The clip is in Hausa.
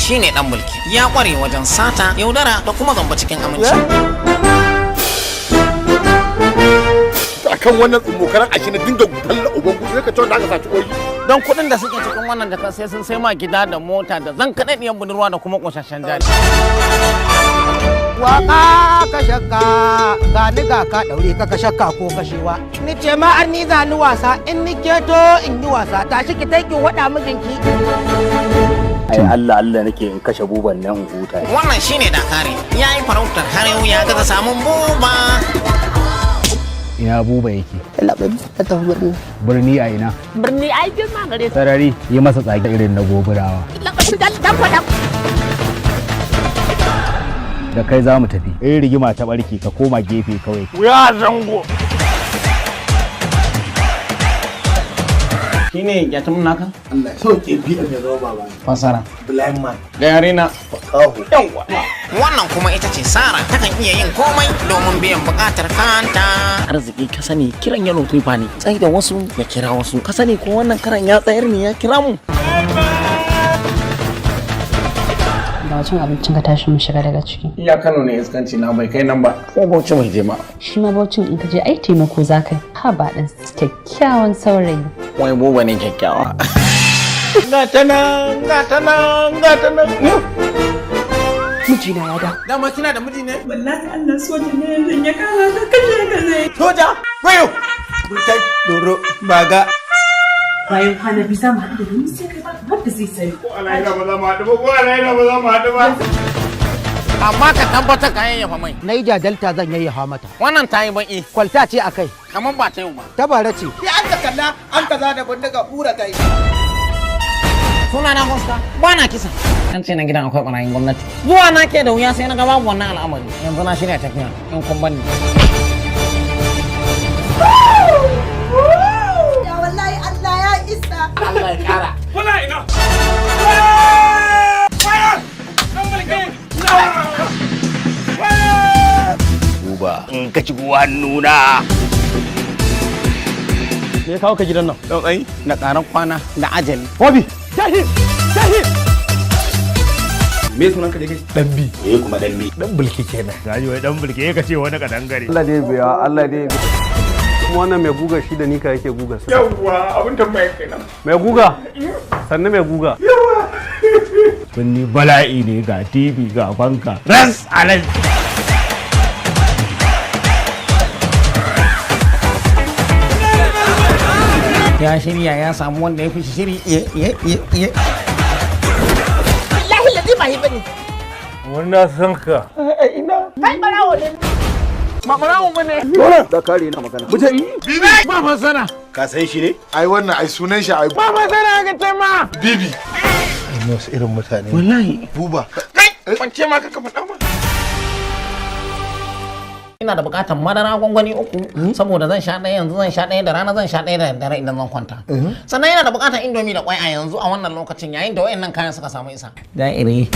Shine dan mulki. Ya kware wajen sata, yaudara da kuma zamba cikin aminci. Akan wannan tsumokaran ashe na dinga talla uban gudu, sai ka ce wanda aka saci koyi. Don kuɗin da suke cikin wannan jaka sai sun sai ma gida da mota da zan kaɗaɗɗiyar budurwa da kuma ƙoshashen jari. Waka ka shakka, ga ni ga ka daure ka ka shakka ko kashewa. Ni ce ma an ni za ni wasa, in ni keto in yi wasa, tashi ki taiki wada mijinki. Ai Allah Allah nake in kashe buban nan in huta. Wannan shine Dakare. Ya yi farautar har yau ya gaza samun Buba. Ina Buba yake? Labai, ta tafi birni. Birni a ina? Birni ai girma gare su. Sarari yi masa tsage irin na Goburawa. Dan faɗa. Da kai za mu tafi. In rigima ta barke, ka koma gefe kawai. Ya zango. Shine gyatumin naka? Allah ya sauke, BM ya zama baba. Fasara. Blind man. Da yare na. Makaho. Wannan kuma ita ce Sara, takan iya yin komai domin biyan bukatar kanta. Arziki ka sani kiran yalo tufa ne. Tsai da wasu ya kira wasu. Ka sani ko wannan karan ya tsayar ne ya kira mu. Ba cin abincin ka, tashi mu shiga daga ciki. Iya Kano ne iskanci na bai kai nan ba. Ko Bauchi bai je ba. Shi ma Baucin in ka je ai taimako za ka yi. Ha ba ɗan kyakkyawan saurayi. Wai Buba ne kyakkyawa. Ga ta nan, ga ta nan, ga ta nan. Mijina ya dawo. Dama kina da miji ne? Wallahi Allah, soja ne yanzu ya kama ka, kashe ka zai. Soja? Wayo! Burtai doro baga. Bayan kwana 2 za mu haɗu da ni sai kai, ba wanda zai sani. Ko alaira ba za mu haɗu ba, ko alaira ba za mu haɗu ba. Amma ka tabbatar ka yayyafa mai. Niger Delta zan yayyafa mata. Wannan ta yi baki. Kwalta ce akai. Kamar ba ta yau ba. Tabara ce. Sai an ka kalla an kaza da bindiga bura ta yi. Suna na Costa, ba na kisa. An ce na gidan akwai ɓarayin gwamnati. Zuwa na ke da wuya sai na ga babu wannan al'amari. Yanzu na shirya tafiya in kun bani. Ya wallahi Allah ya isa. Allah ya kara. Kuna ina? Buba, in ka ci hannuna. Me ya kawo ka gidan nan? Tsautsayi da ƙarar kwana da ajali. Hobi! Tashi! Tashi! Me sunan ka dai kai? Dan bi. Eh, kuma dan bi. Dan bulki kenan. Gaji wai dan bulke ka ce wani kadangare. Allah dai biya, Allah dai biya. Kuma wannan mai guga shi da nika yake guga sa. Yawwa, abin tambayar kenan. Mai guga, sannu mai guga. Birni bala'i ne, ga TV ga fanka. Ras alal. Ya shirya ya samu wanda ya fi shi shiri. Iye iye iye iye. Wallahi lazi ba yi bane. Wannan san ka. Kai barawo ne. Ba ɓarawo ba ne. Da kare na magana. Muje. Ba fasara. Ka san shi ne? Ai wannan ai sunan shi ai Ba fasara ka ce ma. Bibi. Ai wasu irin mutane. Wallahi. Buba. Kai, ban ce ma ka faɗa ba. Ina da bukatar madara gwangwani 3 saboda zan sha ɗaya yanzu, zan sha ɗaya da rana, zan sha ɗaya da daddare idan zan kwanta. Sannan yana da bukatar indomi da kwai a yanzu a wannan lokacin yayin da wayannan kayan suka samu isa. Da'iri.